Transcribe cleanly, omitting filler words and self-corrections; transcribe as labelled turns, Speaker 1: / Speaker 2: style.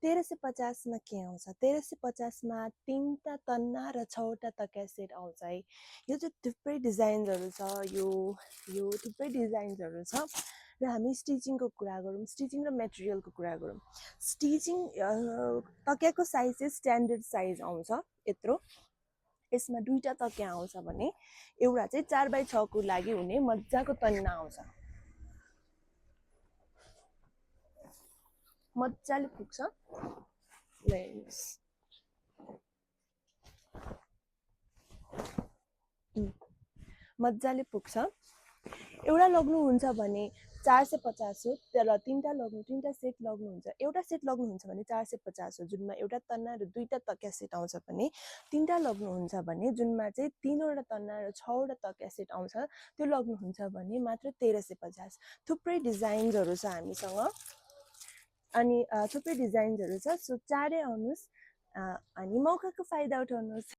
Speaker 1: 1350 मा के आउँछ 1350 मा 3टा तन्ना र 6वटा तकिया सेट आउँछ है यो चाहिँ थुप्रै डिजाइन्सहरु छ यो थुप्रै डिजाइन्सहरु छ र हामी स्टिचिङको कुरा गरौँ स्टिचिङ र मटेरियलको कुरा गरौँ स्टिचिङ तकियाको साइज चाहिँ स्ट्यान्डर्ड साइज आउँछ यत्रो यसमा दुईटा तकिया आउँछ भने एउटा चाहिँ 4x6 को लागि हुने मज्जाको तन्ना आउँछ मज्जाले पुग्छ मज्जाले पुग्छ एउटा लग्नुहुन्छ भने 450 हो तर तीनटा सेट लग्नुहुन्छ एउटा सेट लग्नुहुन्छ भने 450 हो जुनमा एउटा तन्ना र दुईटा तकिया सेट आउँछ भने तीनटा लग्नुहुन्छ भने जुनमा चाहिँ तीनवटा तन्ना र 6वटा तकिया सेट आउँछ त्यो लग्नुहुन्छ भने मात्र 1350 थुप्रै डिजाइन्सहरु छ हामीसँग अनि थुप्रै डिजाइन्सहरु छ सो चाँडै आउनुस् अनि मौकाको फाइदा उठाउनुस्